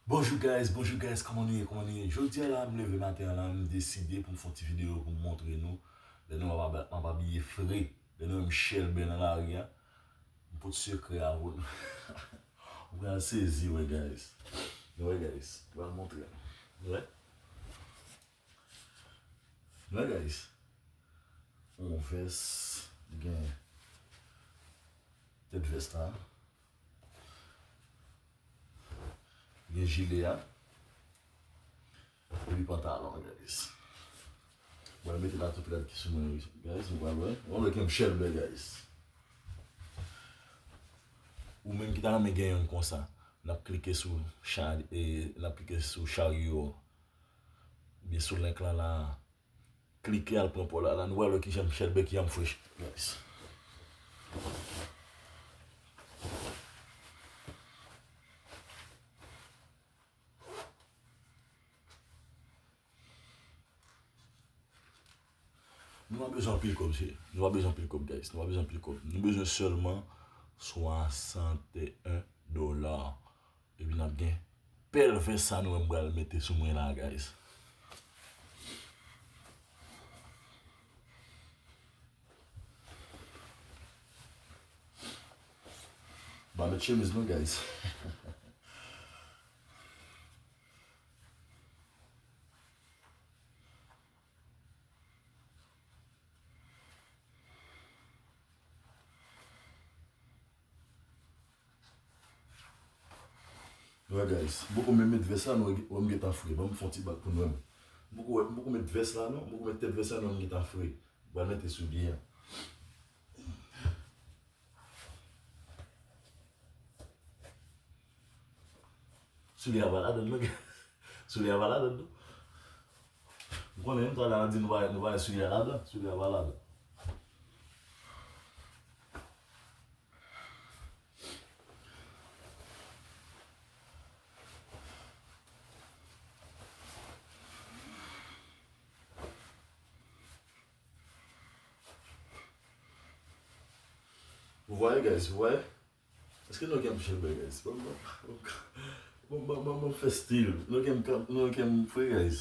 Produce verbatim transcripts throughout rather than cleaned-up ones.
Bonjou guys, bonjou guys, kòman nou ye, kòman nou ye? Jodi a la, m leve maten an la, m deside pou m fè yon ti videyo pou m montre nou. Lè nou ap, ap abiye fre, lè nou wè m chèlbè nan lari a, m pot sekrè avè nou. Ou pral sezi, wè guys. Nou wè guys, m pral montre nou. Nou wè? Nou wè guys. Yon vès, li gen tèt vès la. Gen jile a. Epi pantalon, guys. Mwen mete la tout rad ki sou mwen, guys. Mwen wè, mwen wè ke m chèlbè, guys. Ou menm ki ta renmen gen youn konsa, n ap klike sou cha-, e, n ap klike sou charyo. Byen sou link lan la. Klike al pran pò la. La nou pral wè kijan m chèlbè, kijan m fresh. Guys. Nou pa bezwen anpil kòb, mesye. Nou pa bezwen anpil kòb, guys. Nou pa bezwen anpil kòb. Nou bezwen sèlman swasannteyen dola. Epi n ap gen pèl vès sa nou wè m pral mete sou mwen la, guys. M pa met chemiz non, guys. Wè guys, m poko menm met vès la non, wè m gentan fre. Ban m fè yon ti bak pou nou wè m. M poko, m poko met vès la non, m poko met tèt vès la non, m gentan fre. M pral mete soulye a. Soulye a pa ladan non. Soulye a pa ladan non. M konnen m talè a di nou pa, nou pa soulye a ladan. Soulye a pa ladan. Vous voyez, guys, vous voyez? Èske nou gen m chèlbè, guys? Ban m, ban m, ban m, ban m, ban m fè stil. Nou gen m, nou gen m fre, guys.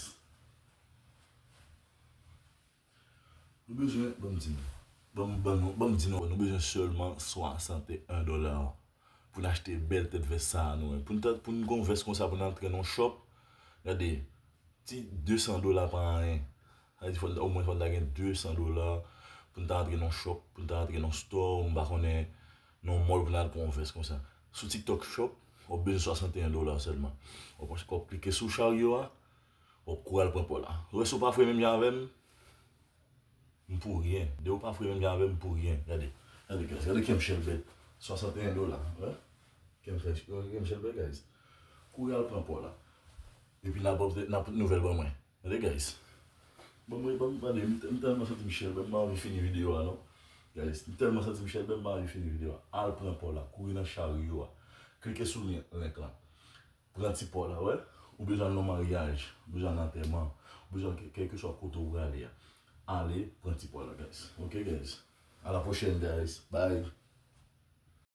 Nou bezwen, ban m di nou. Ban m, ban nou, ban m di nou, nou bezwen sèlman swasanteyen dola pou n achte bèl tèt vès sa a nou. Pou n ta, pou n gon vès konsa, pou n antre nan yon shop, gade, ti de san dola pa anyen. Sa vle di, fò n, omwen fò n ta gen de san dola pou n ta antre nan yon shop, pou n ta antre nan yon store, m pa konnen, nan yon mall pou n al pran yon vès konsa. Sou TikTok Shop, w ap bezwen swasanteyen dola sèlman. W ap, w ap klike sou charyo a, w ap kouri al pran pò la. Rès ou pa fre menm jan avè m, m pou ryen. Depi w pa fre menm jan avè m, m pou ryen. Gade. Gade, guys. Gade kè m chèlbè. Swasanteyen dola. Wè? Kè m chèlbè, guys. Kouri al pran pò la. Epi n ap, n ap nouvèl ban mwen. Gade, guys. Ban mwen, ban m, gade, m, m tèlman santi m chèlbè, m pa anvi fini videyo a, non. Guys, m tèlman santi m chèlbè, m pa anvi fini videyo a. Al pran pò la. Kouri nan charyo a. Klike sou lyen, link lan. Pran ti pò la, wè. Ou bezwen al nan maryaj, ou bezwen al nan antèman, ou bezwen kè-, kèlkeswa kote ou prale a. Ale, pran ti pò la, guys. Ok, guys? À la prochaine, guys. Bye.